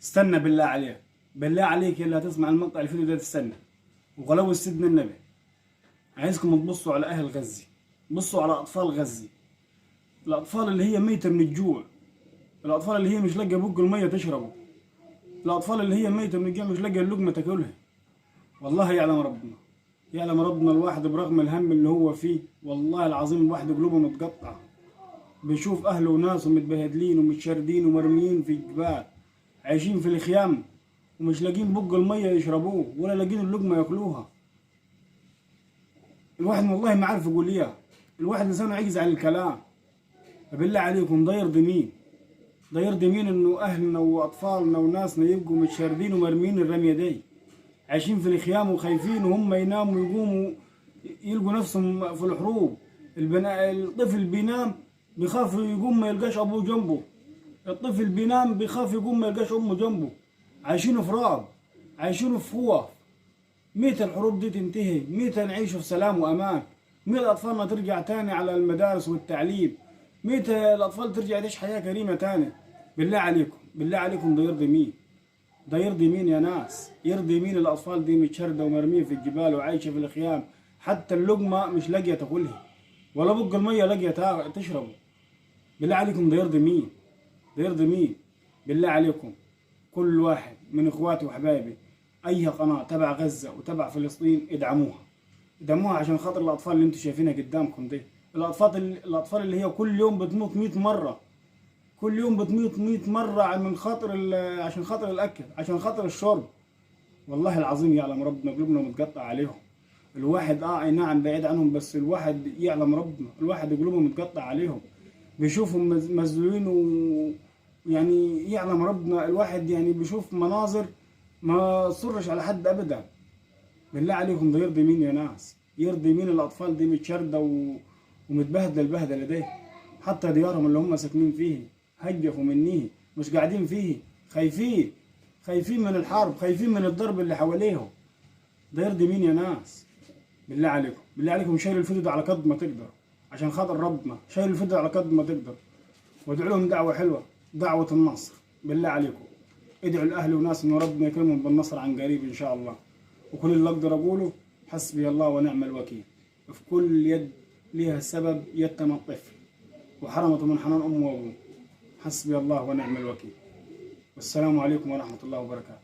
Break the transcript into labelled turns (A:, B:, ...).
A: استنى بالله عليك، بالله عليك اللي هتسمع المقطع الفيديو ده تستنى. وغلو سيدنا النبي، عايزكم تبصوا على اهل غزة، بصوا على اطفال غزة، الاطفال اللي هي ميتة من الجوع، الاطفال اللي هي مش لاقيه بق المية تشربه، الاطفال اللي هي ميتة من الجوع مش لاقيه اللقمة تاكلها. والله يعلم ربنا، يعلم ربنا الواحد برغم الهم اللي هو فيه، والله العظيم الواحد قلوبه متقطعة، بيشوف اهله وناسه متبهدلين ومتشردين ومرميين في الجبال، عايشين في الخيام ومش لاقيين بق المية يشربوه ولا لاقيين اللقمة ياكلوها. الواحد والله ما عارف يقول ايه، الواحد لسانه عجز عن الكلام. فبالله عليكم ده يرضي مين؟ ده يرضي مين انه اهلنا واطفالنا وناسنا يبقوا متشردين ومرميين الرمية دي، عايشين في الخيام وخايفين، وهم يناموا ويقوموا يلقوا نفسهم في الحروب. الطفل بينام بيخاف يقوم ما يلقاش ابوه جنبه، الطفل بينام بيخاف يقوم ما يلقاش امه جنبه. عايشين في رعب، عايشين في خوف. متى الحروب دي تنتهي؟ متى نعيش في سلام وامان؟ متى اطفالنا ترجع تاني على المدارس والتعليم؟ متى الاطفال ترجع تعيش حياة كريمة تاني؟ بالله عليكم، بالله عليكم ده يرضي مين؟ ده يرضي مين يا ناس؟ يرضي مين الاطفال دي متشرده ومرميه في الجبال وعايشة في الخيام، حتى اللقمة مش لاقيه تاكلها ولا بق المية لاقيه تشربه. بالله عليكم ده يرضي مين؟ ده يرضي مين؟ بالله عليكم كل واحد من اخواتي وحبايبي اي قناة تبع غزة وتبع فلسطين ادعموها، ادعموها عشان خاطر الاطفال اللي انتم شايفينها قدامكم دي، الاطفال اللي هي كل يوم بتموت 100 مرة، كل يوم بتموت 100 مرة من خاطر عشان خاطر الاكل، عشان خاطر الشرب. والله العظيم يعلم ربنا قلوبنا متقطع عليهم. الواحد اي نعم بعيد عنهم، بس الواحد يعلم ربنا الواحد قلوبه متقطع عليهم، بيشوفهم مذلولين ويعني يعلم ربنا الواحد يعني بيشوف مناظر ما تصرش على حد ابدا. بالله عليكم ده يرضي مين يا ناس؟ يرضي مين الاطفال دي متشرده ومتبهدله البهدله دي؟ حتى ديارهم اللي هم ساكنين فيه هجفوا منيه، مش قاعدين فيه، خايفين، خايفين من الحرب، خايفين من الضرب اللي حواليهم. ده يرضي مين يا ناس؟ بالله عليكم، بالله عليكم شيلوا الفيديو ده على قد ما تقدر عشان خاطر ربنا، شيلوا الفيديو على قد ما تقدر وادعوا لهم دعوة حلوة، دعوة النصر. بالله عليكم ادعوا الأهل وناس إنه ربنا يكرمهم بالنصر عن قريب إن شاء الله. وكل اللي أقدر أقوله حسبي الله ونعم الوكيل. في كل يد ليها سبب يتم الطفل وحرمته من حنان أمه وأبوه. حسبي الله ونعم الوكيل. والسلام عليكم ورحمة الله وبركاته.